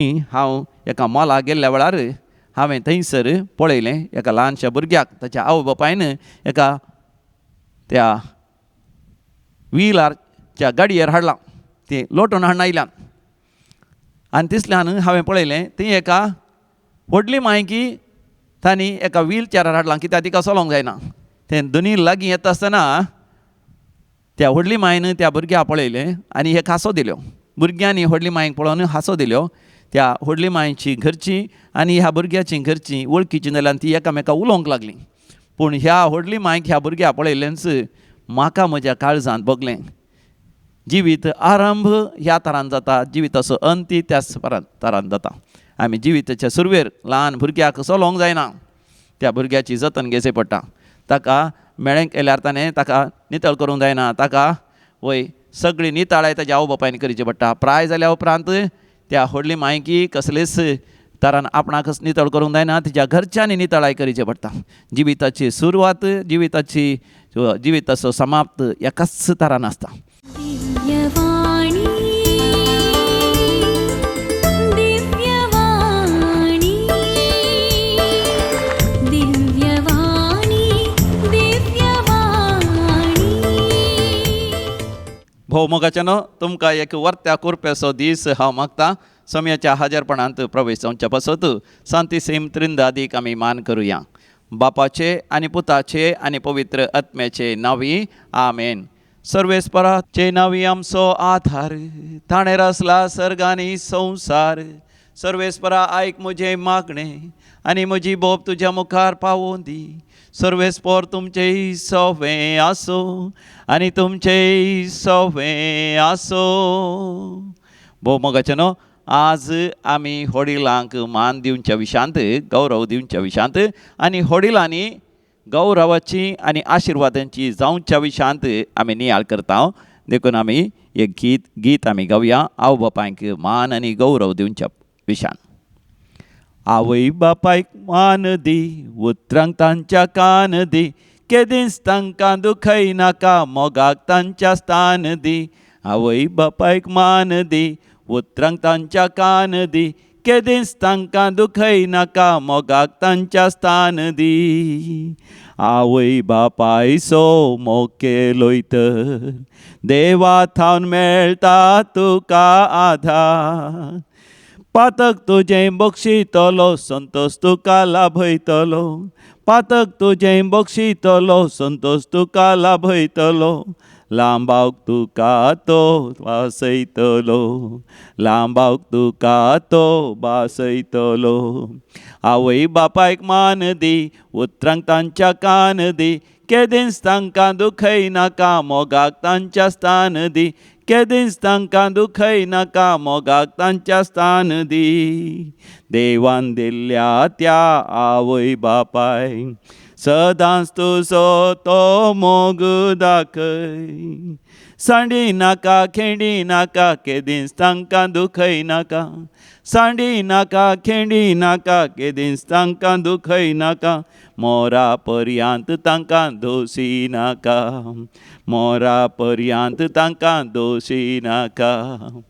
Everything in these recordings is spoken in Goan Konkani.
हांव एका मॉलाक गेल्ल्या वेळार हांवें थंयसर पळयलें एका ल्हानशा भुरग्याक ताच्या आवय बापायन एका त्या व्हिलारच्या गाडयेर हाडलां, ती लोटून हाडून आयल्यान. आनी तिसल्यान हांवें पळयलें ती एका व्हडली मायकी तांणी एका व्हीलचॅरार हाडलां, कित्याक तिका चलोवंक जायना. तें दोनूय लागीं येता आसतना त्या व्हडली मायन त्या भुरग्याक पळयलें आनी एक हांसो दिल्यो. भुरग्यांनी व्हडली मायक पळोवन हांसो दिल्यो. त्या व्हडली मायची घरची आनी ह्या भुरग्याची घरची वळखीची जाल्यान ती एकामेका उलोवंक लागली. पूण ह्या व्हडली मायक ह्या भुरग्याक पळयलेंच म्हाका म्हज्या काळजांत भोगलें, जिवीत आरंभ ह्या तरान जाता, जिविताचो अंत त्याच तरान जाता. आमी जिविताच्या सुरवेर ल्हान भुरग्याक चलोवंक जायना, त्या भुरग्याची जतन घेवचें पडटा. ताका मेळें केल्यार ताणें ताका नितळ करूंक जायना, ताका वय सगळी नितळाय ताच्या आवय बापायन करची पडटा. प्राय जाल्या उपरांत त्या व्हडली मायकी कसलीच तरान आपणाकच नितळ करूंक जायना, तिच्या घरच्यांनी नितळाय करची पडटा. जिविताची सुरवात, जिविताची जिविताचो समाप्त एकाच तरान आसता. दिव्यवाणी दिव्यवाणी दिव्यवाणी दिव्यवाणी. भोव मोगाच्यानो, तुमकां एक वर्त्या कुरपेचो दीस हांव मागता. समयाच्या हाजरपणांत प्रवेश जावच्या पासत सांतिसीम त्रिंदादीक आमी मान करुया. बापाचे आनी पुताचे आनी पवित्र आत्म्याचे नांवी आमेन. सर्वेस्पराचे नांवी आमचो आधार, ताणें रचला सर्ग आनी संवसार. सर्वेस्परा आयक म्हजें मागणें आनी म्हजी बोब तुज्या मुखार पावोवन दी. सर्वेस्पर तुमचें सवें आसूं आनी तुमचें सवें आसूं. भोव मोगाचें न्हू, आज आमी होडिलांक मान दिवच्या विशांत, गौरव दिवच्या विशांत आनी होडिलांनी गौरवाची आनी आशिर्वादांची जावच्या विशांत आमी नियाळ करता. देखून आमी एक गीत आमी गावया आवय बापायक मान आनी गौरव दिवच्या विशांत. आवय बापायक मान दी, उतरांक तांच्या कान दी, केदींच तांकां दुखय नाका, मोगाक तांच्या स्थान दी. आवय बापायक मान दी, उतरांक तांच्या कान दी, केदींच तांकां दुखय नाका, मोगाक तांच्या स्थान दी. आवय बापायचो मोग केलोय तर देवा थावन मेळटा तुका आधार. पातक तुजें बक्षितलो, संतोष तुका लाभयतलो. पातक तुजें बक्षितलो, संतोष तुका लाभयतलो. लांबावक तुका तो वासयतलो, लांबावक तुका तो बासयतलो. आवय बापायक मान दी, उतरांक तांच्या कान दी, केदींच तांकां दुखय नाका, मोगाक तांच्या स्थान दी. केदींच तांकां दुखय नाका, मोगाक तांच्या स्थान दी. देवान दिल्ल्या त्या आवय बापाय सदांच तुजो तो मोग दाखय. सांडी नाका खेंडी नाका, केदींच तांकां दुखय नाका. सांडी नाका खेंडी नाका, केदींच तांकां दुखय नाका. मोरा पर्यांत तांकां दोशी नाका, मोरा पर्यांत तांकां दोशी नाका.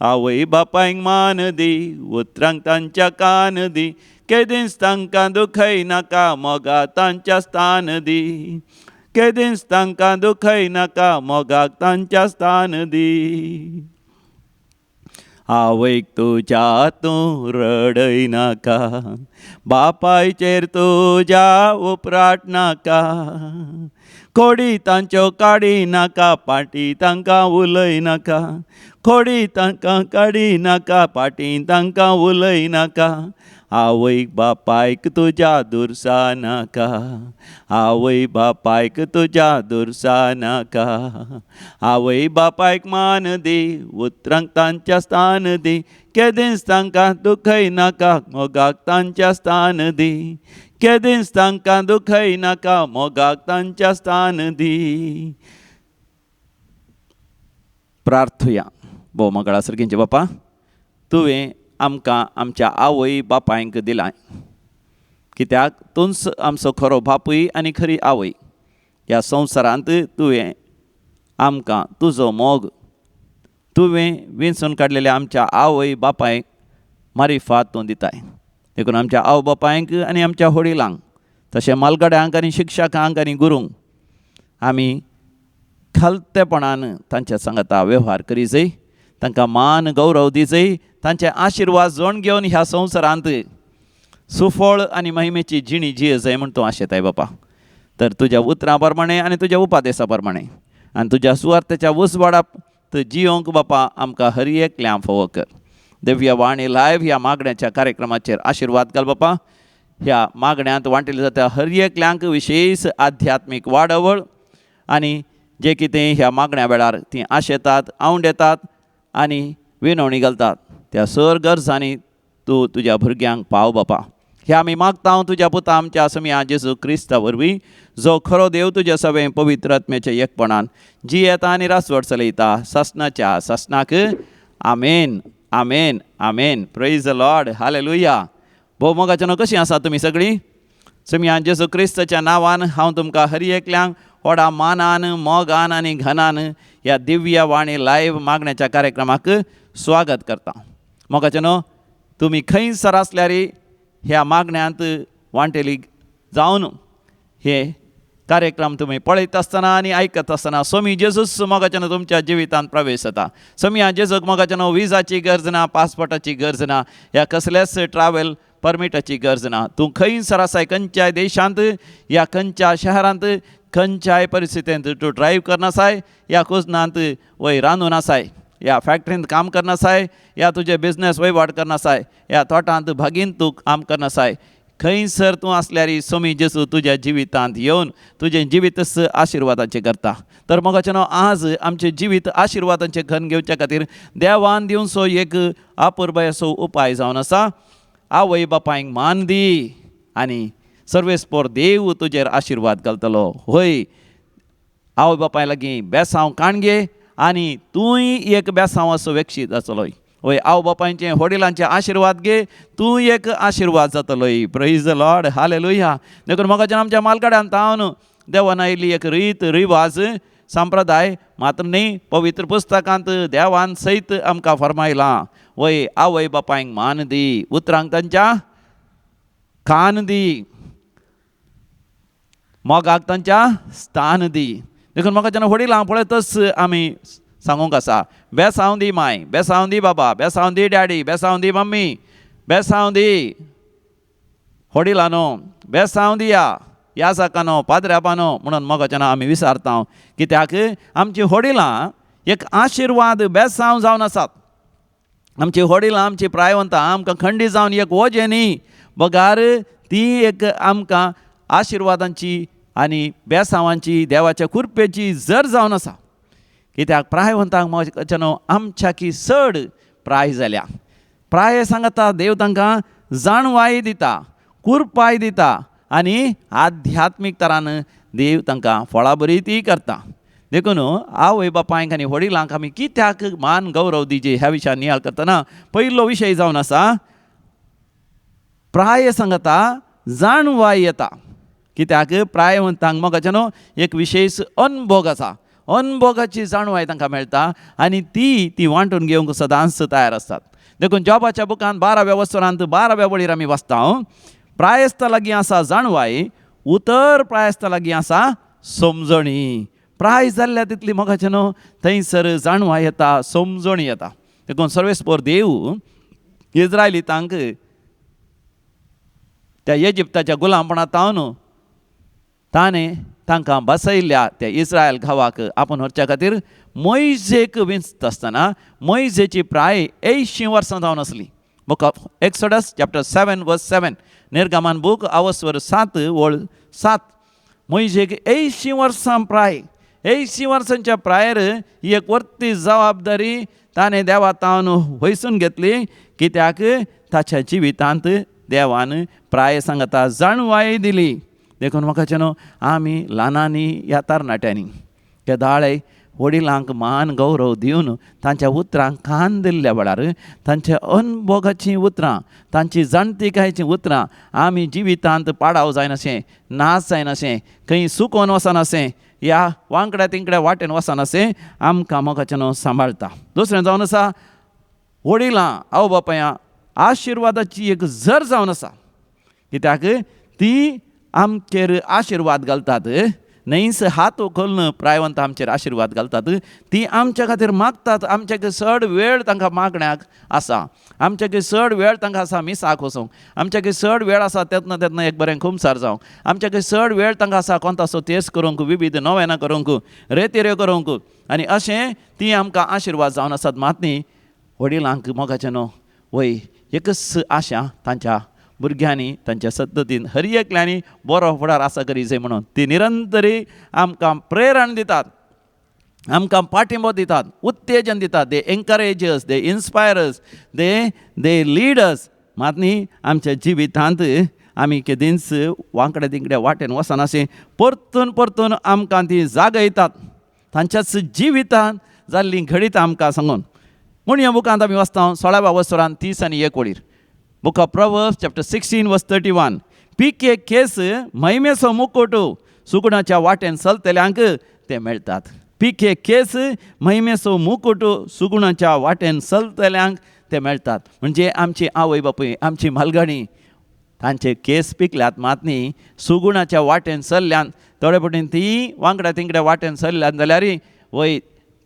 आवय बापायक मान दी, उतरांक तांच्या कान दी, केदींच तांकां दुखय नाका, मोगा तांच्या स्थान दी. केदींच तांकां दुखय नाका, मोगाक तांच्या स्थान दी. आवयक तुज्या तूं रडय नाका, बापायचेर तुज्या उपराट नाका. खोडी तांच्यो काडी नाका, पाटी तांकां उलय नाका. खोडी तांकां काडी नाका, पाटी तांकां उलय नाका. आवयक बापायक तुज्या दुरसा नाका, आवय बापायक तुज्या दुरसा नाका. आवय बापायक मान दी, उतरांक तांच्या स्थान दी, केदींच तांकां दुखय नाका, मोगाक तांच्या स्थान दी. केदींच तांकां दुखय नाका, मोगाक तांच्या स्थान दी. प्रार्थुया. भोव मंगळा सर्गींचे बापा, तुवें आमकां आमच्या आवय बापायंक दिलां, कित्याक तूंच आमचो खरो बापूय आनी खरी आवय. ह्या संवसारांत तुवें आमकां तुजो मोग तुवें विंचून काडलेल्या आमच्या आवय बापायक मारिफात तूं दिताय. देखून आमच्या आवय बापायंक आनी आमच्या व्हडिलांक तशें मालगड्यांक आनी शिक्षकांक आनी गुरूंक आमी खालतेपणान तांच्या सांगाता वेव्हार करी जाय, तांकां मान गौरव दी जाय, तांचे आशिर्वाद जोण घेवन ह्या संवसारांत सुफळ आनी महिमेची जिणी जिये जाय म्हूण तूं आशेताय बापा. तर तुज्या उतरां प्रमाणें आनी तुज्या उपादेसा प्रमाणें आनी तुज्या सुवार्थेच्या उजवाडांत जियोंक बापा आमकां हर एकल्यां फावो कर. दिव्य वाणी लायव्ह ह्या मागण्याच्या कार्यक्रमाचेर आशिर्वाद घाल बापा. ह्या मागण्यांत वांटिल्ले जाता हर एकल्यांक विशेश आध्यात्मीक वाडावळ आनी जे कितें ह्या मागण्या वेळार तीं आशेतात, आवंडेतात आनी विनवणी घालतात त्या सर गरजांनी तूं तुज्या भुरग्यांक पाव बापा. ह्या आमी मागता तुज्या पुता आमच्या समिया जेजू क्रिस्ता वरवीं, जो खरो देव तुज्या सवें पवित्र आत्म्याच्या एकपणान जियेता आनी रासवट चलयता सासणाच्या सासणाक. आमेन, आमेन, आमेन. Praise the Lord. Hallelujah. भोव मोगाच्यानो, कशीं आसा तुमी सगळीं? समिया जेजू क्रिस्ताच्या नांवान हांव तुमकां हर एकल्यांक व्हडा मानान, मोगान आनी घनान ह्या दिव्य वाणी लायव्ह मागण्याच्या कार्यक्रमाक स्वागत करता. मोगाच्यानो, तुमी खंयसर आसल्यार ह्या मागण्यांत वांटेली जावन हे कार्यक्रम तुमी पळयत आसतना आनी आयकत आसतना स्वामी जेजूस मोगाच्यानो तुमच्या जिवितांत प्रवेश जाता. स्वामी जेजूक मोगाच्यानो विजाची गरज ना, पासपोर्टाची गरज ना, ह्या कसल्याच ट्रॅव्हल परमिटाची गरज ना. तूं खंयसर आसाय, खंयच्याय देशांत या खंयच्या शहरांत, खंयच्याय परिस्थितींत तूं ड्रायव्ह करनासाय या कुजनांत वय रांदून आसाय, या फॅक्टरींत काम करनासाय, या तुजे बिजनेस वयवाट करनासाय, या तोटांत भागीन तूं काम करनासाय, खंयसर तूं आसल्यार स्वामी जेजू तुज्या जिवितांत येवन तुजें जिवीतच आशिर्वादाचें करता. तर मोगाच्यानो, आज आमचें जिवीत आशिर्वादाचें घन घेवच्या खातीर देवान दिवचो एक अपुरबायेचो उपाय जावन आसा. आवय बापायंक मान दी आनी सर्वेस्पोर देव तुजेर आशिर्वाद घालतलो. होय, आवय बापाय लागीं बेसांव काणगे आनी तूंय एक बेसांव असो व्यक्षीत जातलोय. वय, आवय बापायचे वडिलांचे आशिर्वाद घे, तूं एक आशिर्वाद जातलोय. Praise the Lord. Hallelujah. देखून मोगाच्यान आमच्या मालकाड्यान तावन देवान आयिल्ली एक रीत रिवाज संप्रदाय मात्र न्ही, पवित्र पुस्तकांत देवान सयत आमकां फर्मायलां. वय, आवय बापायंक मान दी, उतरांक तांच्या कान दी, मोगाक तांच्या स्थान दी. देखून म्हाका जेन्ना वडिलां पळयतच आमी सांगूंक आसा, बेसांव दी माय, बेसांव दी बाबा, बेसांव दी डॅडी, बेसांव दी मम्मी, बेसांव दी वडिलानो, बेसांव दिया ह्या साकानो, पाद्र्यापानो म्हणून म्हाका जेन्ना आमी विचारता. कित्याक आमची वडिलां एक आशिर्वाद बेसांव जावन आसात. आमची वडिलां, आमची प्रायवंतां आमकां खंडी जावन एक वजें न्ही, बगार ती एक आमकां आशिर्वादांची आनी बेसांवांची देवाच्या कृपेची जर जावन आसा. कित्याक प्रायवंतांक मोगाच्यानो आमच्याकी चड प्राय जाल्या. प्राय सांगता देव तांकां जाणवाय दिता, कुरपाय दिता आनी आध्यात्मीक तरान देव तांकां फळां बरी ती करता. देखून आवय बापायंक आनी वडिलांक आमी कित्याक मान गौरव दिजे ह्या विशयान नियाळ करतना पयलो विशय जावन आसा प्राय सांगता जाणवाय येता. कित्याक प्रायवंतांक मोगाच्यानो एक विशेश अनभोग आसा, अनभोगाची जाणवाय तांकां मेळटा आनी ती ती वांटून घेवंक सदांच तयार आसतात. देखून जॉबाच्या बुकांत 12व्या वस्तुरांत 12व्या वळीर आमी वाचता, प्रायस्ता लागीं आसा जाणवाय, उतर प्रायस्ता लागीं आसा समजणी. प्राय जाल्ल्या तितली मोगाच्यानो थंयसर जाणवाय येता, समजणी येता. देखून सर्वेस्पोर देव इज्रायलितांक त्या इजिप्ताच्या गुलामपणांत ताणें तांकां बसयल्ल्या त्या इस्रायल गांवाक आपूण व्हरच्या खातीर मोयजेक विंचता आसतना मोयजेची प्राय 80 वर्सां जावन आसली. Book of Exodus chapter 7 verse 7, निर्गमन बूक आवस्वर 7 वळ 7. मोयजेक 80 वर्सां प्राय, 80 वर्सांच्या प्रायर ही एक वर्ती जबाबदारी ताणें देवा तावन वयसून घेतली. कित्याक ताच्या जिवितांत देवान प्राय सांगता जाणवाय दिली. देखून म्हाका न्हू आमी ल्हानांनी ह्या तरणाट्यांनी केदाळे वडिलांक मान गौरव दिवन तांच्या उतरांक कान दिल्ल्या वेळार तांच्या अनभोगाचीं उतरां, तांची जाणतिकायेचीं उतरां आमी जिवितांत पाडाव जायनाशें, नाश जायनाशें, खंय सुकोन वचनाशें, ह्या वांकड्या तिंकड्या वाटेन वचनाशें आमकां मोगाचें न्हू सांबाळटा. दुसरें जावन आसा वडिलां आवय बापायां आशिर्वादाची एक झर जावन आसा. कित्याक ती आमचेर आशिर्वाद घालतात, न्हयस हात उखलून प्रायवंत आमचेर आशिर्वाद घालतात, ती आमच्या खातीर मागतात. आमच्या चड वेळ तांकां मागण्याक आसा, आमच्या चड वेळ तांकां आसा मिसाक वचूंक, आमच्या चड वेळ आसा तेन्ना तेन्ना एक बरें खुमसार जावंक, आमच्या चड वेळ तांकां आसा कोणतासो तेस करूंक, विविध नोवेनां करूंक, रेतिऱ्यो करूंक, आनी अशें ती आमकां आशिर्वाद जावन आसात. मात न्ही वडिलांक मोगाचें न्हू वय एकच आशा तांच्या भुरग्यांनी तांच्या सद्दतीन हर एकल्यांनी बरो फुडार आसा करी जाय म्हणून ती निरंतरी आमकां प्रेरण दितात, आमकां पाठिंबो दितात, उत्तेजन दितात. They encourage us, they inspire us, they lead us. मात न्ही आमच्या जिवितांत आमी केदींच वांकड्या तिंकड्या वाटेन वचनाशें परतून परतून आमकां ती जागयतात, तांच्याच जिवितांत जाल्लीं घडीत आमकां सांगून. म्हूण ह्या बुकांत आमी वाचता 16व्या वसरान 31 वळीर, Book of Proverbs chapter 16 verse 31, पिके केस महिमेचो मुकुट सुगुणाच्या वाटेन चलतल्यांक ते मेळटात. पिके केस महिमेचो मुकुट सुगुणाच्या वाटेन चलतल्यांक ते मेळटात. म्हणजे आमची आवय बापूय, आमची म्हालगणी तांचे केस पिकल्यात, मात न्ही सुगुणाच्या वाटेन चल्ल्यान थोडे पटीन ती वांकड्या तिंकड्या वाटेन चल्ल्यान जाल्यार वय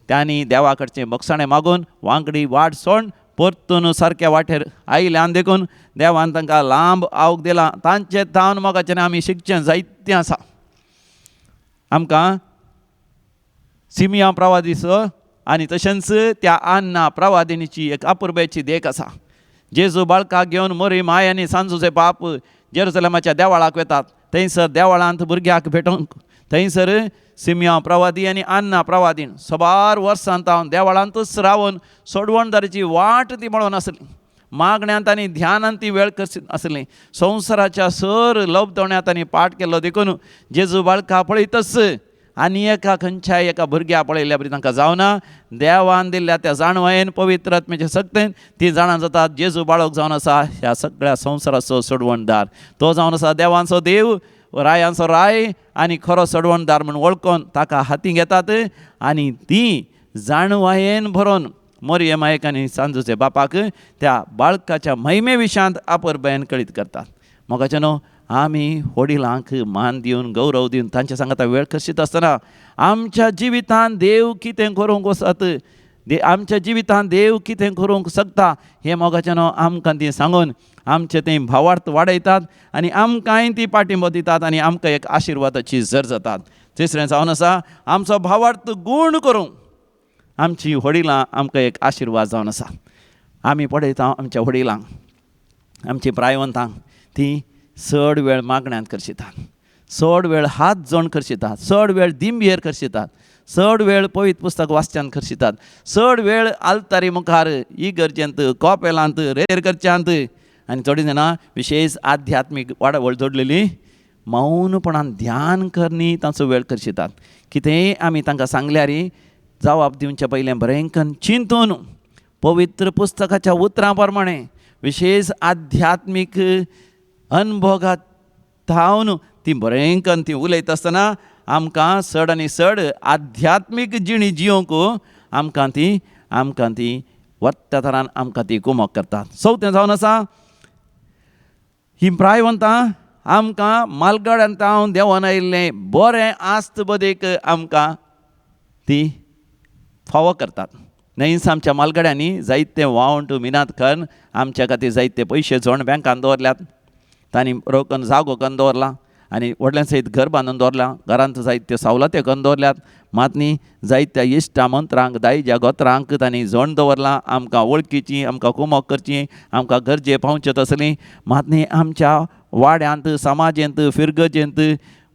तांणी देवा कडचें बक्षाणें मागून वांकडी वाट सोड परतून सारक्या वाटेर आयल्यान देखून देवान तांकां लांब आवक दिला. तांचे तावन मोगाचें आमी शिकचें जायतें आसा. आमकां सिमिया प्रवादीचो आनी तशेंच त्या आन्ना प्रवादिनीची एक अपुरबायेची देख आसा. जेजू बाळकाक घेवन मोरी माय आनी सांजूचे बाप जेरुसलेमाच्या देवळाक वेतात. थंयसर देवळांत भुरग्याक भेटोवंक थंयसर सिमिया प्रवादी आनी आन्ना प्रवादीन सबार वर्सां तावन देवळांतूच रावन सोडवणदारीची वाट ती मेळोन आसली. मागण्यांत आनी ध्यानांत ती वेळ कशी आसली. संवसाराच्या सर लवदवण्यांत आनी पाठ केल्लो देखून जेजू बाळका पळयतच आनी एका खंयच्याय एका भुरग्या पळयल्या बरी तांकां जावना. देवान दिल्ल्या त्या जाणवायेन पवित्र आत्म्याचे शक्तेन ती जाणा जातात जेजू बाळक जावन आसा ह्या सगळ्या संवसाराचो सोडवणदार, तो जावन आसा देवांचो देव, रायांचो राय आनी खरो सोडवणदार म्हूण वळखून ताका हाती घेतात आनी ती जाणवायेन भरोन मोरये मायक आनी सांजूचे बापाक त्या बाळकाच्या महिमे विशांत अपुरबायेन कळीत करतात. मोगाचें न्हू आमी वडिलांक मान दिवन गौरव दिवन तांच्या सांगाता वेळ कशीत आसतना आमच्या जिवितांत देव कितें करूंक वचत, आमच्या जिवितांत देव कितें करूंक शकता हें मोगाचें न्हू आमकां ती सांगून आमचें तें भावार्थ वाडयतात आनी आमकांय ती पाठिंबो दितात आनी आमकां एक आशिर्वादाची झर जातात. तिसरें जावन आसा आमचो भावार्थ गूण करूंक आमची वडिलां आमकां एक आशिर्वाद जावन आसा. आमी पळयता आमच्या वडिलांक, आमची प्रायवंतांक ती चड वेळ मागण्यांत करशितात, चड वेळ हात जोड करशितात, चड वेळ दिंबयेर करशितात, चड वेळ पवित्र पुस्तक वाचच्यान करशितात, चड वेळ आल्तारी मुखार इगर्जेंत कॉपेलांत रेर करच्यांत आनी थोडीं जाणां विशेश आध्यात्मीक वाडावळ जोडलेली मौनपणान ध्यान करणी तांचो वेळ करशितात. कितेंय आमी तांकां सांगल्यार जवाब दिवचे पयलें बरें करून चिंतून पवित्र पुस्तकाच्या उतरां प्रमाणें विशेश आध्यात्मीक अनभोगात थावन ती बरें करून ती उलयता आसतना आमकां चड आनी चड आध्यात्मीक जिणी जियोंक आमकां ती वत्या तरान आमकां ती कुमक करतात. चवथें जावन आसा ही प्रायवंतां आमकां मालगड्यान तावन देंवन आयिल्लें बरें आस्त बदीक आमकां ती फावो करतात. न्हयस आमच्या मालगड्यांनी जायते वावंट मिनात करून आमच्या खातीर जायते पयशे जोड बँकान दवरल्यात, तांणी रोकन जागो करून दवरला आनी व्हडल्यान सयत घर बांदून दवरलां, घरांत जायत्यो सवलत्यो करून दवरल्यात. मात न्ही जायत्या इश्टा मंत्रांक दायज्या गोत्रांक तांणी जोड दवरलां, आमकां वळखीची, आमकां कुमक करची, आमकां गरजे पावचे तसलीं. मात न्ही आमच्या वाड्यांत, समाजेंत, फिरगजेंत,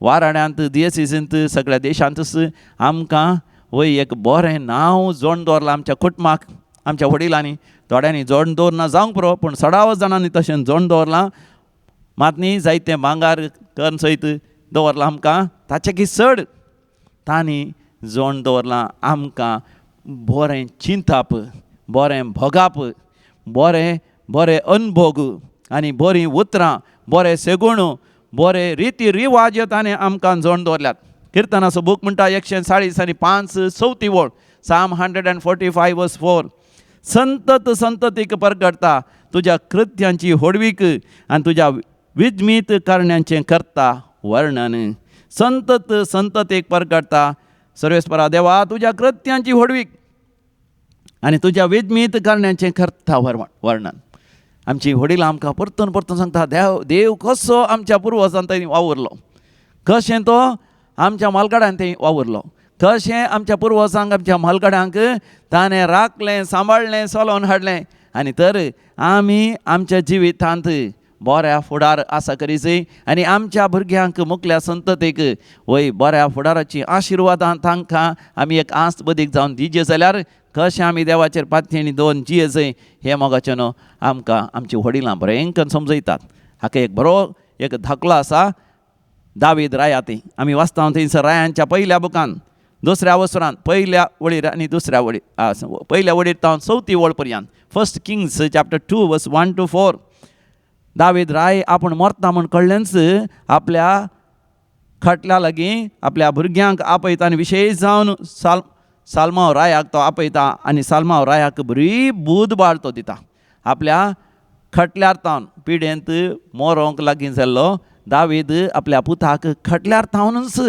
वाराड्यांत, दियसिसींत, सगळ्या देशांतच आमकां वय एक बरें नांव जोड दवरलां आमच्या कुटुंबाक, आमच्या वडिलांनी. थोड्यांनी जोड दवरना जावंक पुरो, पूण सडावत जाणांनी तशें जोड दवरलां. मात न्ही जायतें भांगार करून सयत दवरलां आमकां, ताचे चड तांणी जोड दवरलां आमकां बरें चिंताप, बरें भोगाप, बरें बरें अनभोग आनी बरीं उतरां, बरें सेगुण, बरे रिती रिवाज ताणें आमकां जोड दवरल्यात. किर्तनाचो बूक म्हणटा 140 आनी 5 चवथी वळ, Psalm 145 verse 4, संतत संततीक परगटता तुज्या कृत्यांची होडवीक आनी तुज्या विज्मीत करण्यांचें करता वर्णन. संतत संततेक परगटता सर्वेस्परा देवा तुज्या कृत्यांची होडवीक आनी तुज्या विज्मीत करण्यांचें करता वर्णन. आमची व्हडिलां आमकां परतून परतून सांगता देव देव कसो आमच्या पुर्वजान थंय वावुरलो, कशें तो आमच्या म्हालगड्यान थंय वावुरलो, कशें आमच्या पुर्वजांक आमच्या म्हालगड्यांक ताणें राखलें, सांबाळ्ळें, चलोवन हाडलें. आनी तर आमी आमच्या जिवितांत बऱ्या फुडार आसा करीजय आनी आमच्या भुरग्यांक मुखल्या संततेक वय बऱ्या फुडाराची आशिर्वादान तांकां आमी एक आस बदीक जावन दिजे जाल्यार कशें आमी देवाचेर पातयेणी दोन जियेजय हें मोगाचें न्हू आमकां आमची व्हडिलां बरें समजयतात. हाका एक बरो एक धाकलो आसा दावीद राया ती आमी वाचता थंयसर रायांच्या पयल्या बुकान दुसऱ्या वसरान पयल्या वळीर आनी दुसऱ्या वळीर पयल्या वळीर तावन चवथी वळ पर्यंत 1 Kings chapter 2 verse 1 to 4. David राय आपूण मरता म्हूण कळ्ळेंच आपल्या खटल्या लागीं आपल्या भुरग्यांक आपयता आनी विशेश जावन साल्मांव रायाक तो आपयता आनी साल्मांव रायाक बरी बूद बाळ तो दिता. आपल्या खटल्यार तावन पिडेंत मोरोंक लागीं जाल्लो दावीद आपल्या पुताक खटल्यार तावनूच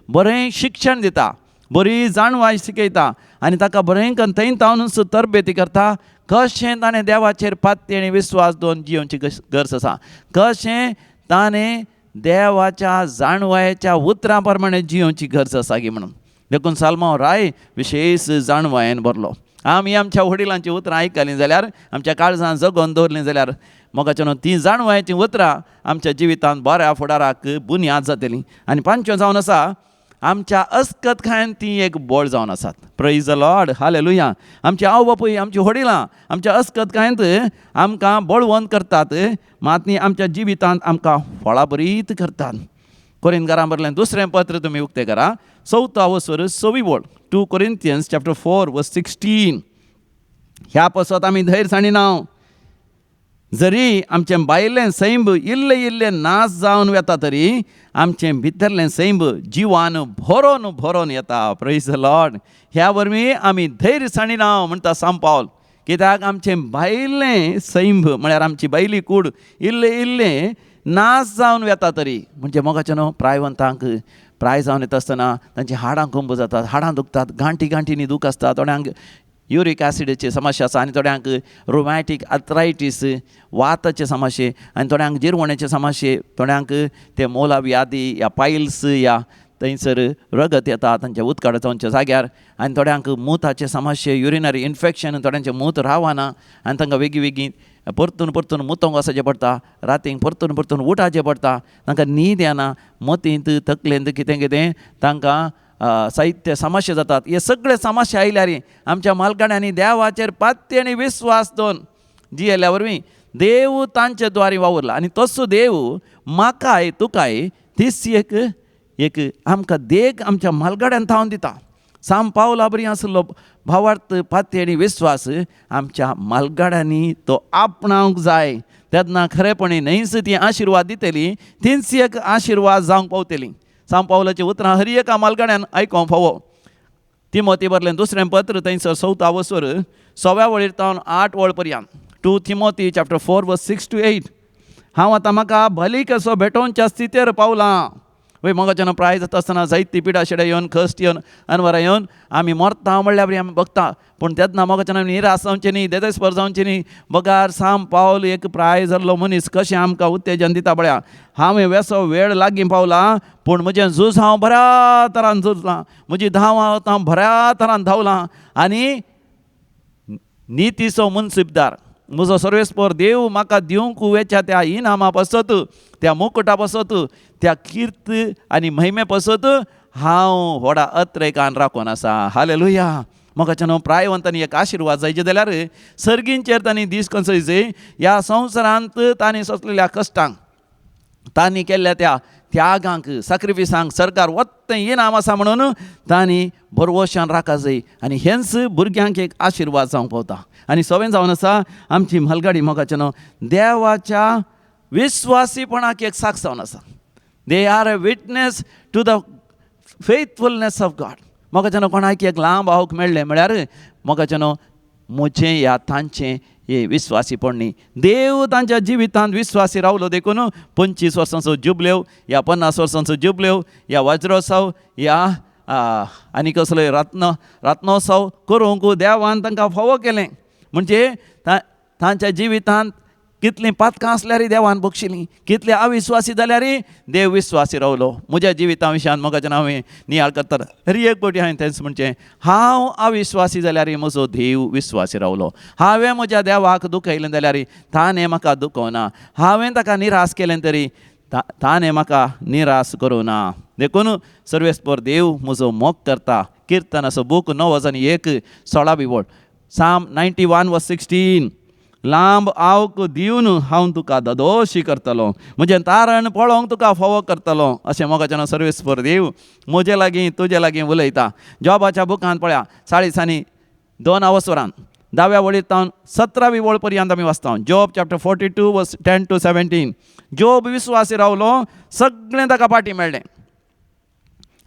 बरें शिक्षण दिता, बरी जाणवाय शिकयता आनी ताका बरें करून थंय तावनूच तरबेती करता. कशें ताणें देवाचेर पातयेणी विस्वास दवरून जियोवची गरज आसा, कशें ताणें देवाच्या जाणवायेच्या उतरां प्रमाणे जियोवची गरज आसा गी म्हणून. देखून साल्मांव राय विशेश जाणवायेन भरलो. आमी आमच्या वडिलांची उतरां आयकलीं जाल्यार आमच्या काळजान जगोवन दवरलीं जाल्यार मोगाचें न्हू तीं जाणवायेचीं उतरां आमच्या जिवितांत बऱ्या फुडाराक बुन्याद जातली. आनी पांचव्यो जावन आसा आमच्या अस्कत खायन ती एक बळ जावन आसात. Praise the Lord, hallelujah. आमचे आवय बापूय आमची व्हडिलां आमच्या अस्कत खायंत आमकां बळवंत करतात, मात न्ही आमच्या जिवितांत आमकां फळां बरीत करतात. कोरिंतकारां बरलें दुसरें पत्र तुमी उक्तें करा, चवथो वसर सवी वळ, 2 Corinthians chapter 4 verse 16. ह्या पासत आमी धैर्य सांडिना, जरी आमचें भायलें सैंब इल्लें इल्लें नाश जावन वता तरी आमचें भितरलें सैंब जिवान भरोन भरोन येता. Praise the Lord. ह्या वरवीं आमी धैर्य सांडिना म्हणटा सांत पावल, कित्याक आमचें भायलें सैंब म्हळ्यार आमची भायली कूड इल्लें इल्लें नाश जावन वता तरी, म्हणजे मोगाचें न्हू प्रायवंतांक प्राय जावन येता आसतना तांची हाडां कोंब जातात, हाडां दुखतात, गांठी गांठींनी दूख आसता, थोड्यांक युरीक एसिडीची समस्या आसा आनी थोड्यांक रोमॅटीक आर्थरायटीस वाताचे समस्ये आनी थोड्यांक जिरवणेचे समस्ये, थोड्यांक ते मोला व्याधी या पायल्स या थंयसर रगत येता तांच्या उदकाड जावच्या जाग्यार आनी थोड्यांक मुताचे समस्ये, युरिनरी इन्फेक्शन, थोड्यांचें मूत रावना आनी तांकां वेगीं वेगीं परतून परतून मुतोंक वचचें पडटा, रातींक परतून परतून उठाचें पडटा, तांकां न्हीद येना, मतींत तकलेंत कितें कितें तांकां साहित्य समस्या जातात. हे सगळे समस्या आयल्यार आमच्या मालकाण्यांनी देवाचेर पात्य आनी विस्वास दवरून जियेल्या वरवीं देव तांचे द्वारी वावुरला आनी तसो देव म्हाकाय तुकाय तीच एक एक आमकां देख आमच्या मालगाड्यान थावन दिता. सांत पावला बरी आसलो भावार्थ पात्य आनी विस्वास आमच्या मालगाड्यांनी तो आपणावंक जाय, तेन्ना खरेपणी न्हयच ती आशिर्वाद दितली, तीच एक आशिर्वाद जावंक पावतली. सांत पावलाची उतरां हर एका मालगाड्यान आयकोंक फावो. तिमोती बरलें दुसरें पत्र थंयसर चवथो वसर सव्या वळीर तावन 8 वळ पर्यंत, 2 Timothy chapter 4 verse 6 to 8. हांव आतां म्हाका भली कसो भेटोवच्या स्थितीर पावलां. वय मोगाच्यान प्राय जाता आसतना जायती पिडा शेडा येवन कश्ट येवन अनवरां येवन आमी मरता म्हणल्यार बरी आमी बगता, पूण तेन्ना मोगाच्यान आमी निराश जावचें न्ही, देदेस्पर जावचें न्ही. बगार सांत पावल एक प्राय जाल्लो मनीस कशें आमकां उत्तेजन दिता पळया. हांवें वेसो वेळ लागीं पावलां, पूण म्हजें झूज हांव बऱ्या तरान झुजलां, म्हजी धांव हांव बऱ्या तरान धांवलां आनी नितीचो मुनसिबदार म्हजो सर्वेस्पर देव म्हाका दिवंक वेच्या त्या इनामा पासत, त्या मुकुटा पासत, त्या कीर्त आनी महिमे पासत हांव व्हडा अत्रेकान राखून आसा. हालेलुया. म्हाका न्हू प्रायवंतांनी एक आशिर्वाद जायचे जाल्यार सर्गींचेर तांणी दीस कसयचे, ह्या संवसारांत तांणी सोंसलेल्या कश्टांक, तांणी केल्ल्या त्या त्यागांक, साक्रिफिसांक सरकार वत्तें इनाम आसा म्हणून तांणी भरवशान राखा जाय आनी हेंच भुरग्यांक एक आशिर्वाद जावंक पावता. आनी सवें जावन आसा आमची म्हालगाडी मोगाचें न्हू देवाच्या विस्वासीपणाक एक साक्ष जावन आसा. They are a witness to the faithfulness of God. मोगाचें न्हू कोणाक एक लांब आवक मेळ्ळें म्हळ्यार मोगाचें न्हू म्हजें या तांचें हे विस्वासीपण न्ही. देव तांच्या जिवितांत विस्वासी रावलो देखून 25 वर्सांचो जुबलेव या 50 वर्सांचो जुबलेव या वज्रोत्सव या आनी कसलोय रत्नोत्सव करूंक देवान तांकां फावो केलें. म्हणजे तांच्या जिवितांत कितलीं पातकां आसल्यारय देवान बक्षिलीं, कितले अविस्वासी जाल्यारय देव विस्वासी रावलो. म्हज्या जिविता विशयान मोगाचें हांवें नियाळ करतना हर एक फावटी हांवें तेंच म्हणचें, हांव अविस्वासी जाल्यारय म्हजो देव विस्वासी रावलो. हांवें म्हज्या देवाक दुखयलें जाल्यारय ताणें म्हाका दुखोवना, हांवें ताका निराश केलें तरी ताणें म्हाका निराश करूं ना. देखून सर्वेस्पर देव म्हजो मोग करता. किर्तनाचो बूक 9 1 16वी वळ, Psalm 91:16, लांब आवक दिवन हांव तुका ददोशी करतलो, म्हजें तारण पळोवंक तुका फावो करतलो. अशें मोगाचें सर्वेस्पर देव म्हजे लागीं तुजे लागीं उलयता. जॉबाच्या बुकांत पळया 42 अवसरान 10व्या वळीर तावन 17वी वळ पर्यंत आमी वाचता. Job chapter 42:10 to 17. Job विस्वासी रावलो, सगळें ताका फाटीं मेळ्ळें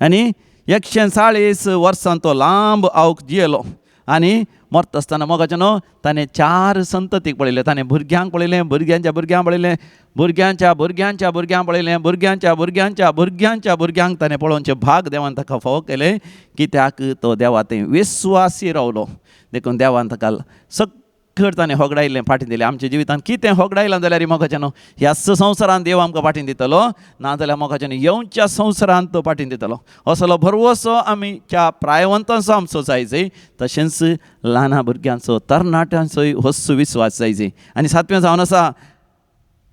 आनी 140 वर्सां तो लांब आवक जियेलो. आनी मरता आसतना मोगाचें न्हू ताणें 4 संततीक पळयलें, ताणें भुरग्यांक पळयलें, भुरग्यांच्या भुरग्यांक पळयलें, भुरग्यांच्या भुरग्यांच्या भुरग्यांक पळयलें, भुरग्यांच्या भुरग्यांच्या भुरग्यांच्या भुरग्यांक ताणें पळोवचें भाग देवान ताका फावो केलें. कित्याक तो देवा थंय विस्वासी रावलो. देखून देवान ताका सगळं ताणें होगडायलें, फाटीं दिलें. आमच्या जिवितांत कितें होगडायलां जाल्यार मोगाचें न्हू ह्याच संवसारांत देव आमकां फाटीं दितलो, नाजाल्यार मोगाचें न्हू येवच्या संवसारांत तो फाटीं दितलो. असलो भरवसो आमच्या प्रायवंतांचो आमचो जाय जाय, तशेंच ल्हान भुरग्यांचो तरणाट्यांचोय होच विस्वास जाय जाय. आनी सातवें जावन आसा,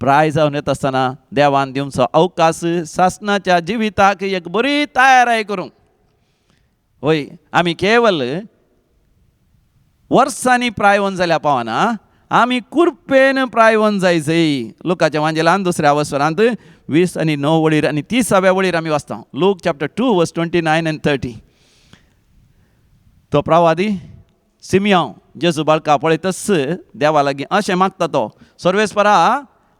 प्राय जावन येता आसतना देवान दिवचो अवकाश सासणाच्या जिविताक एक बरी तयाराय करूंक. वय आमी केवल वर्सांनी प्रायवन जाल्यार पावना, आमी कुरपेन प्रायवन जाय जाय. लुकाच्या वांजेलान 2 अवसरांत 20 आनी 9 वळीर आनी 30व्या वळीर आमी वाचता. Luke chapter 2:29 and 30. तो प्रवादी सिमियांव जेजू बाळका पळयतच देवा लागीं अशें मागता तो, सर्वेस्परा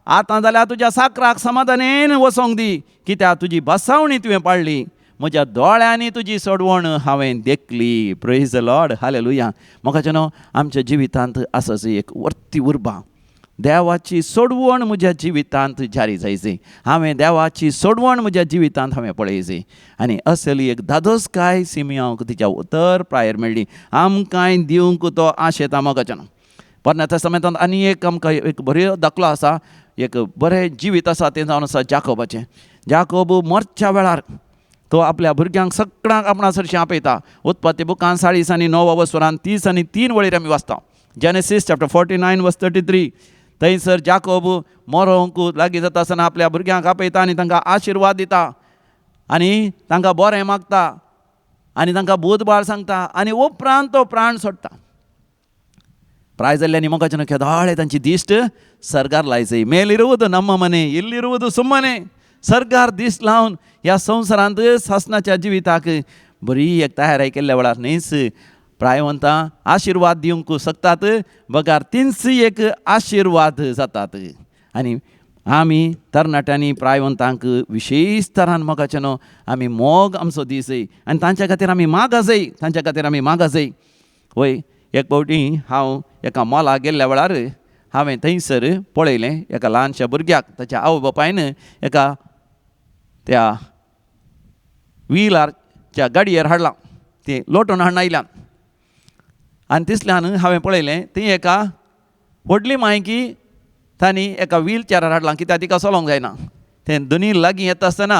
आतां जाल्यार तुज्या साकराक समाधानेन वचोंक दी, कित्याक तुजी बसावणी तुवें पाळ्ळी, म्हज्या दोळ्यांनी तुजी सोडवण हांवें देखली. प्रेज the Lord, hallelujah. मोगाचें न्हू आमच्या जिवितांत आसा एक वर्ती उर्बा, देवाची सोडवण म्हज्या जिवितांत जारी जायची. हांवें देवाची सोडवण म्हज्या जिवितांत हांवें पळयची. आनी असली एक धादोसकाय सिमियांक तिच्या उतर प्रायर मेळ्ळी, आमकांय दिवंक तो आशेता. मोगाचें न्हू पोरण्या समेतांत आनी एक आमकां एक बरो दाखलो आसा, एक बरें जिवीत आसा तें जावन आसा जाकोबाचें. जाकोब मरच्या वेळार तो आपल्या भुरग्यांक सगळ्यांक आपणा सरशीं आपयता. उत्पत्ती बुकान 40 आनी 9 अवसरान 30 आनी 3 वळीर आमी वाचता. Genesis chapter 49:33. थंयसर जाकोब मरोंक लागीं जाता आसतना आपल्या भुरग्यांक आपयता आनी तांकां आशिर्वाद दिता आनी तांकां बरें मागता आनी तांकां बूदबाळ सांगता आनी उपरांत तो प्राण सोडटा. ಪ್ರಾಯ जाल्ल्यानी मोगाचें केदाळे तांची दिश्ट ಸರ್ಗಾर लायची. ಮೇಲಿರುವುದು ನಮ್ಮ ಮನೆ, ಇಲ್ಲಿರುವುದು ಸುಮ್ಮನೆ. ಸರ್गार दीस लावन ह्या संवसारांत सासणाच्या जिविताक बरी एक तयारी केल्ल्या वेळार न्हीच प्रायवंतां आशिर्वाद दिवंक शकतात, बगार तींच एक आशिर्वाद जातात. आनी आमी तरणाट्यांनी प्रायवंतांक विशेश तरान मोगाचें न्हू आमी मोग आमचो दीसय आनी तांच्या खातीर आमी मागाजय, तांच्या खातीर आमी मागाजय. वय एक फावटी हांव एका मॉलाक गेल्ल्या वेळार हांवें थंयसर पळयलें एका ल्हानशा भुरग्याक ताच्या आवय बापायन एका त्या व्हिलारच्या गाडयेर हाडलां, ती लोटून हाडून आयल्यान. आनी तिसल्यान हांवें पळयलें ती एका व्हडली मायकी तांणी एका व्हीलचेरार हाडलां, कित्याक तिका चलोवंक जायना. तें दोनूय लागीं येता आसतना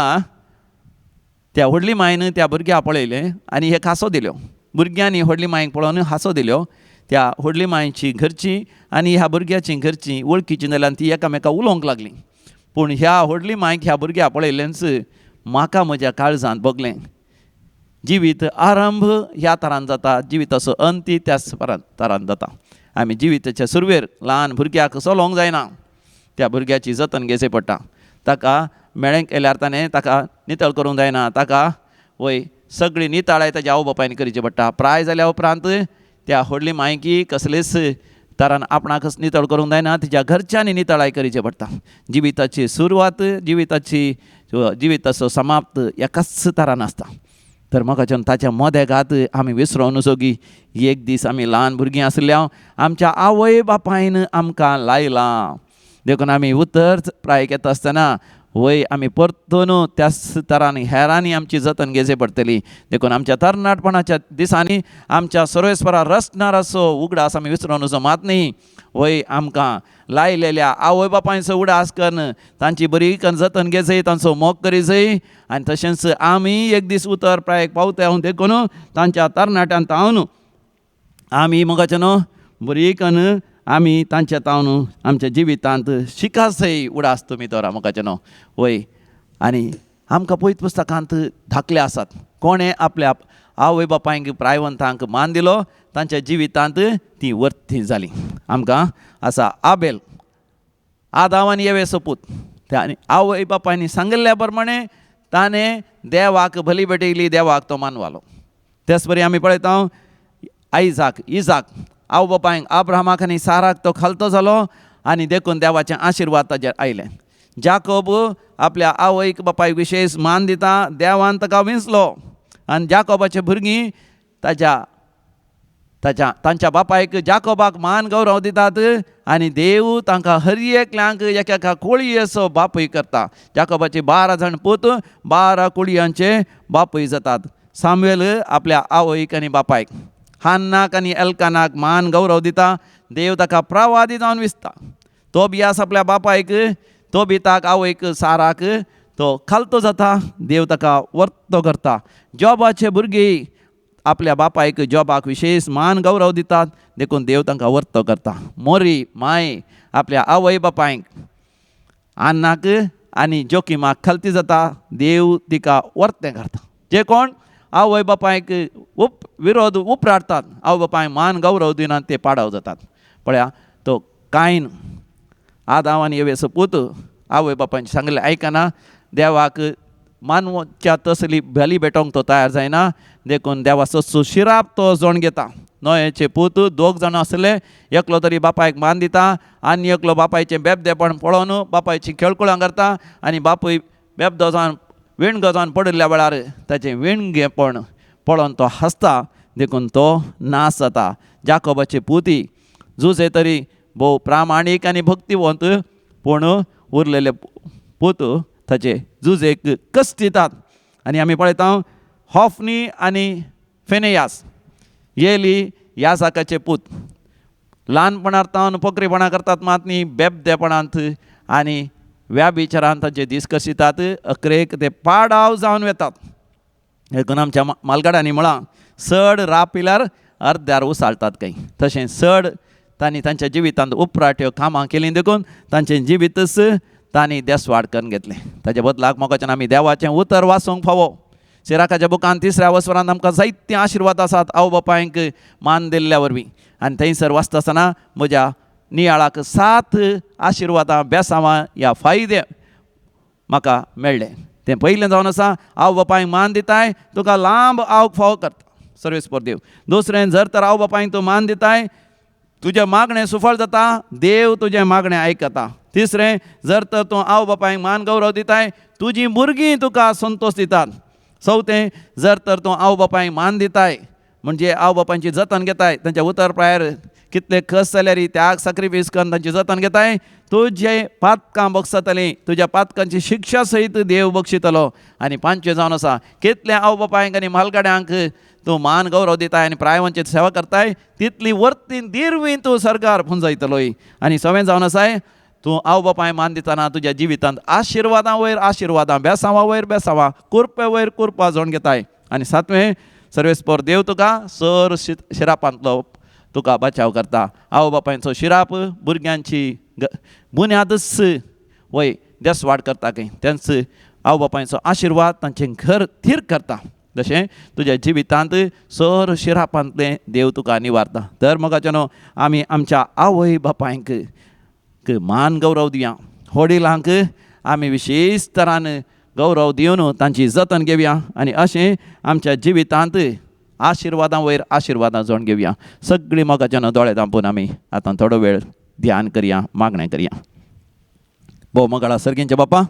त्या व्हडली मायन त्या भुरग्याक पळयलें आनी एक हांसो दिल्यो. भुरग्यांनी व्हडली मायक पळोवन हांसो दिल्यो. त्या व्हडली मायची घरची आनी ह्या भुरग्याची घरची वळखीची जाल्यान ती एकामेका उलोवंक लागली. पूण ह्या व्हडली मायक ह्या भुरग्याक पळयलेंच म्हाका म्हज्या काळजांत भोगलें, जिवीत आरंभ ह्या तरान जाता, जिविताचो अंत त्याच तरान जाता. आमी जिविताच्या सुरवेर ल्हान भुरग्याक चलोवंक जायना, त्या भुरग्याची जतन घेवचें पडटा. ताका मेळें केल्यार ताणें ताका नितळ करूंक जायना, ताका वय सगळी नितळाय ताच्या आवय बापायन करची पडटा. प्राय जाल्या उपरांत त्या व्हडली मायकी कसलीच तरान आपणाकच नितळ करूंक जायना, तिच्या घरच्यांनी नितळाय करची पडटा. जिविताची सुरवात, जिविताचो समाप्त एकाच तरान आसता. तर म्हाका ताच्या मदेगात आमी विसरोन सोगी एक दीस आमी ल्हान भुरगीं आसल्या आमच्या आवय बापायन आमकां लायलां. देखून आमी उतर प्रायक येता आसतना वय आमी परतून त्याच तरांनी हेरांनी आमची जतन घेवची पडटली. देखून आमच्या तरणाटपणाच्या दिसांनी आमच्या सर्वेस्परा रचणाराचो उगडास आमी विसरोन वचो मात न्ही. वय आमकां लायलेल्या आवय बापायचो उगडास करून तांची बरी जतन घेजय, तांचो मोग करी जाय आनी तशेंच आमी एक दीस उतर प्रायक पावता देखून तांच्या तरणाट्यान तावन आमी मोगाचे न्हू बरी कन्न आमी तांच्या तावन आमच्या जिवितांत शिकासय उडास तुमी दवरा मोगाचे न्हू. वय आनी आमकां पवित्र पुस्तकांत धाकले आसात कोणें आपल्या आवय बापायंक प्रायवंतांक मान दिलो तांच्या जिवितांत ती वर्ती जाली. आमकां आसा आबेल, आदाव आनी येवेचो पूत. आनी आवय बापायनी सांगिल्ल्या प्रमाणे ताणें देवाक बली भेटयली, देवाक तो मानवालो. तेच परी आमी पळयता आयजाक, इजाक आवय बापायक आब्राहामाक आनी साराक तो खालतो जालो आनी देखून देवाचे आशिर्वाद ताजेर आयले. जाकोब आपल्या आवयक बापायक विशेश मान दिता, देवान ताका विंचलो आनी जाकोबाचे भुरगीं ताच्या ताच्या तांच्या बापायक जाकोबाक मान गौरव दितात आनी देव तांकां हर एकल्यांक एका कोळयेचो बापूय करता. जाकोबाचे 12 जाण पूत 12 कोळयांचे बापूय जातात. सामुएल आपल्या आवयक आनी बापायक, हान्नाक आनी एल्कानाक मान गौरव दिता, देव ताका प्रवादी जावन विसता. तो बियास आपल्या बापायक, तो बिताक आवयक साराक तो खालतो जाता, देव ताका वर्तो करता. जॉबाचे भुरगीं आपल्या बापायक जॉबाक विशेश मान गौरव दितात, देखून देव तांकां वर्तो करता. मोरी माय आपल्या आवय बापायक आन्नाक आनी जोकिमाक खालती जाता, देव तिका वर्तें करता. जे कोण आवय बापायक विरोध उपराटतात, आवय बापायक मान गौरव दिनात, ते पाडाव जातात. पळया तो कायन आदाव आनी येवेचो पूत आवय बापायन सांगलें आयकना, देवाक मानवच्या तसली बली भेटोवंक तो तयार जायना, देखून देवाचो शिराप तो जोण घेता. नोयेचे पूत 2 जाणां आसले, एकलो तरी बापायक मान दिता आनी एकलो बापायचें बेबदेपण पळोवन बापायची खेळकुळां करता आनी बापूय बेबदो जावन विणगो जावन पडिल्ल्या वेळार ताचें विणगेपण पळोवन तो हांसता, देखून तो नाश जाता. जाकोबाचे पुती जुजे तरी भोव प्रामाणीक आनी भक्तिवंत, पूण उरलेले पूत ताचे जुजेक कश्ट दितात. आनी आमी पळयता हॉफनी आनी फेनेयास येली याजाकाचे पूत ल्हानपणार तावन पोकरीपणां करतात मात न्ही, बेबदेपणांत आनी व्याभिचारांत तांचे दीस कशितात, अकरेक ते पाडाव जावन वेतात. देखून आमच्या मालगाड्यांनी म्हळां चड रापिल्यार अर्द्यार उसाळटात खंय, तशें चड तांणी तांच्या जिवितांत उपराट्यो कामां केलीं, देखून तांचें जिवीतच तांणी देसवाड करून घेतलें. ताच्या बदलाक मोगाच्यान आमी देवाचें उतर वाचूंक फावो. सिराकाच्या बुकान 3ऱ्या वसरांत आमकां जायते आशिर्वाद आसात आवय बापायंक मान दिल्ल्या वरवीं. आनी थंयसर वाचता आसतना म्हज्या नियाळाक 7 आशिर्वादां बेसांवां ह्या फायदे म्हाका मेळ्ळे. तें पयलें जावन आसा आवय बापायंक मान दिताय तुका लांब आवक फावो करता सर्वेस्पर देव. दुसरें, जर तर आवय बापायंक तूं मान दिताय तुजें मागणें सुफळ जाता, देव तुजें मागणें आयकता. तिसरें, जर तर तूं आवय बापायंक मान गौरव दिताय तुजीं भुरगीं तुका संतोश दितात. चवथें, जर तर तूं आवय बापायंक मान दिताय म्हणजे आवय बापायची जतन घेताय, तांच्या उतर प्रायर कितले कस जाल्यार त्याग सॅक्रिफायस करून तांची जतन घेताय, तुजें पातकां बक्षतलीं, तुज्या पातकांची शिक्षा सयत देव बक्षितलो. आनी पांचवें जावन आसा कितलें आवय बापायंक आनी म्हालगड्यांक तूं मान गौरव दिताय आनी प्रायवांची सेवा करताय तितली वर्ती दिरवी तूं सरकार पुंजयतलोय. आनी सवें जावन आसाय तूं आवय बापाय मान दितना तुज्या जिवितांत आशिर्वादां वयर आशिर्वादां, बेसांवां वयर बेसांवां, कुरपे वयर कुरपा जोण घेताय. आनी सातवें, सर्वेस्पर देव तुका सर शिरापांतलो तुका बचाव करता. आवय बापायचो शिराप भुरग्यांची बुन्यादच वय देसवाड करता खंय, तेंच आवय बापायचो आशिर्वाद तांचें घर थीर करता. तशें तुज्या जिवितांत सर शिरापांतलें देव तुका निवारता. तर मोगाचे न्हू आमी आमच्या आवय बापायंक मान गौरव दिया, वडिलांक आमी विशेश तरान गौरव दिवन तांची जतन घेवया आनी अशें आमच्या जिवितांत आशिर्वादां वयर आशिर्वादां जोड घेवया. सगळीं मोगाच्यान दोळे धांपून आमी आतां थोडो वेळ ध्यान करया, मागणें करया. भोव मोगाळा सर्गींच्या बापा,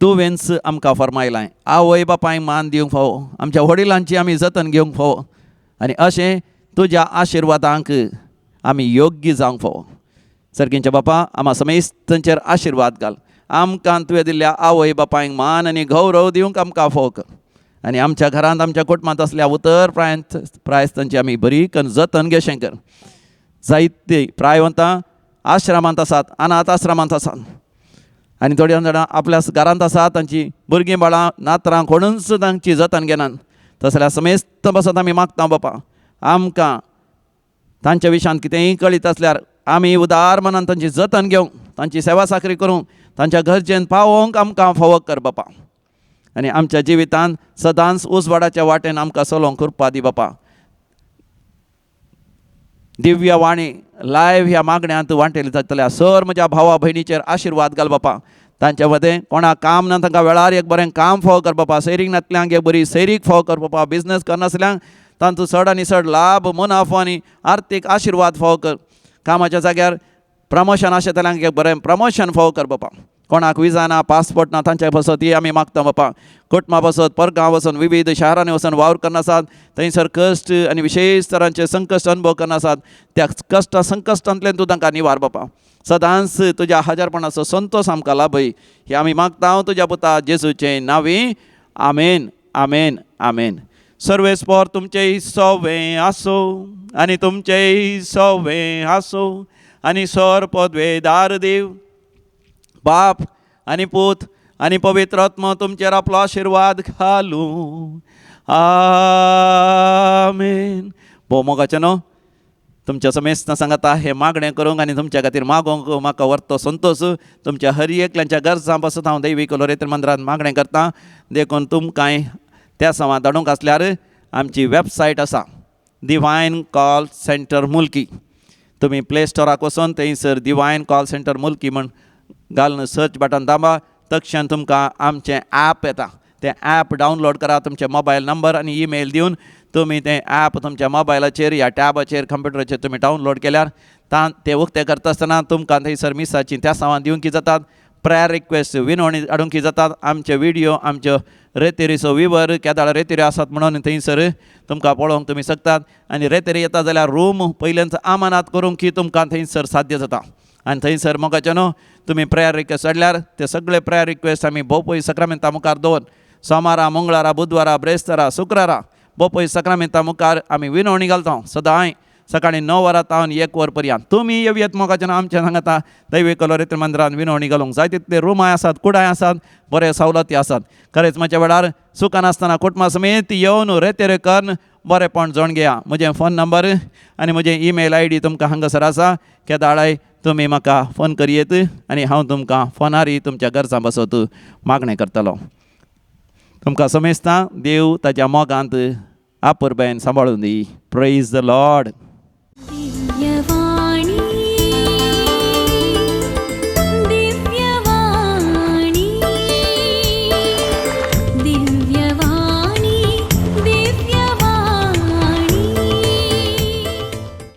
तुवेंच आमकां फरमायलां आवय बापायक मान दिवंक फावो, आमच्या वडिलांची आमी जतन घेवंक फावो आनी अशें तुज्या आशिर्वादांक आमी योग्य जावंक फावो. सर्गींच्या बापा, आमा समेस्तांचेर आशिर्वाद घाल. आमकां तुवें दिल्ल्या आवय बापायक मान आनी गौरव दिवंक आमकां फावो कर आनी आमच्या घरांत आमच्या कुटुंबांत असल्या उतर प्रायस्तांची आमी बरी करून जतन घेशें कर. जायते प्रायवंतां आश्रमांत आसात, अनाथ आश्रमांत आसात आनी थोडी जाणां आपल्या घरांत आसात, तांची भुरगीं बाळां नातरां कोणूच तांची जतन घेनात. तसल्या समेस्त पासत आमी मागता बापा, आमकां तांच्या विशयांत कितेंय कळीत आसल्यार आमी उदार मनान तांची जतन घेवंक, तांची सेवा साकरी करूंक, तांच्या गरजेन पावोवंक आमकां फावो कर बापा. आनी आमच्या जिवितांत सदांच उजवाडाच्या वाटेन आमकां चलोवंक कृपा दी बापा. दिव्य वाणी लायव्ह ह्या मागण्यांत वांटेली जातल्या सर म्हज्या भावा भयणीचेर आशिर्वाद घाल बापा. तांच्या मदें कोणाक काम ना तांकां वेळार एक बरें काम फावो कर बापा. सैरीक नातल्यांक एक बरी सैरीक फावो कर बापा. बिजनस करनासल्यांक तांचो चड आनी चड लाभ मुनाफो आनी आर्थीक आशिर्वाद फावो कर. कामाच्या जाग्यार प्रमोशन आशिल्ल्यांक एक बरें प्रमोशन फावो कर बापा. कोणाक विजा ना, पासपोर्ट ना, तांच्या पासत ही आमी मागता बापा. कुटुंबा पासत परगांव वचून विविध शारांनी वचून वावर करना आसात, थंयसर कश्ट आनी विशेश तरांचे संकश्ट अनुभव करना आसात, त्या कश्ट संकश्टांतल्यान तूं तांकां निवार बापा. सदांच तुज्या हजारपणाचो संतोश आमकां लाभय हे आमी मागता तुज्या पुता जेजूचे नांवी. आमेन, आमेन, आमेन. सर्वेस्पर तुमचेय सवे आसो आनी तुमचेय सवे आसो आनी सर पदवेदार देव बाप आनी पूत आनी पवित्र आत्मा तुमचेर आपलो आशिर्वाद घालूं. आमेन. भोव मोगाचें न्हू तुमच्या समेस्तां सांगाता हें मागणें करूंक आनी तुमच्या खातीर मागोवंक म्हाका व्हरतो संतोश. तुमच्या हर एकल्यांच्या गरजां पासून हांव दैवीक लोरेत्र मंदिरांत मागणें करतां. देखून तुमकांय त्या सवां धाडूंक आसल्यार आमची वेबसायट आसा डिवायन कॉल सेंटर मुल्की. तुमी प्ले स्टोराक वचून थंयसर डिवायन कॉल सेंटर मुल्की म्हण घालून सर्च बटन दाबा, तक्षण तुमकां आमचें ॲप येता. तें ॲप डावनलोड करा, तुमचे मोबायल नंबर आनी ईमेल दिवन तुमी तें ॲप तुमच्या मोबायलाचेर या टॅबाचेर कंप्युटराचेर तुमी डावनलोड केल्यार तें उक्तें करता आसतना तुमकां थंयसर मिसाची त्या सामान दिवंक जातात, प्रेयर रिक्वेस्ट विनवणी हाडूंक जातात, आमचे विडियो आमच्यो रेतेरीचो विवर केदाळ रेतेरी आसात म्हणून थंयसर तुमकां पळोवंक तुमी शकतात. आनी रेतेरी येता जाल्यार रूम पयल्यान आमानात करूंक की तुमकां थंयसर साध्य जाता. आनी थंयसर मोगाचें न्हू तुमी प्रेयर रिक्वेस्ट हाडल्यार ते सगळे प्रेयर रिक्वेस्ट आमी भोवपय सक्रामेंता मुखार दवर सोमारा, मंगळारा, बुधवारा, ब्रेस्तारा, शुक्रारा भोवपय सक्रामेंता मुखार आमी विनवणी घालता सदांय सकाळी 9 वरां तावन 1 वर पर्यंत. तुमी येवयेत मोगाचें आमच्या सांगाता दैवीक लोरेत्र मंदिरान विनवणी घालूंक जाय तितले रुमाय आसात, कुडाय आसात, बरे सवलती आसात. खरेंच म्हज्या वेळार सुखान आसतना कुटुंबा समेत येवन रेतेरे करून बरेपण जोण घेया. म्हजें फोन नंबर आनी म्हजें ईमेल I D तुमकां हांगासर आसा. केदाळाय तुमी म्हाका फोन करयेत आनी हांव तुमकां फोनारय तुमच्या गरजां पासत मागणें करतलो. तुमकां समेस्तां देव ताच्या मोगांत आपुरबायेन सांबाळून दी. Praise the Lord. Divya.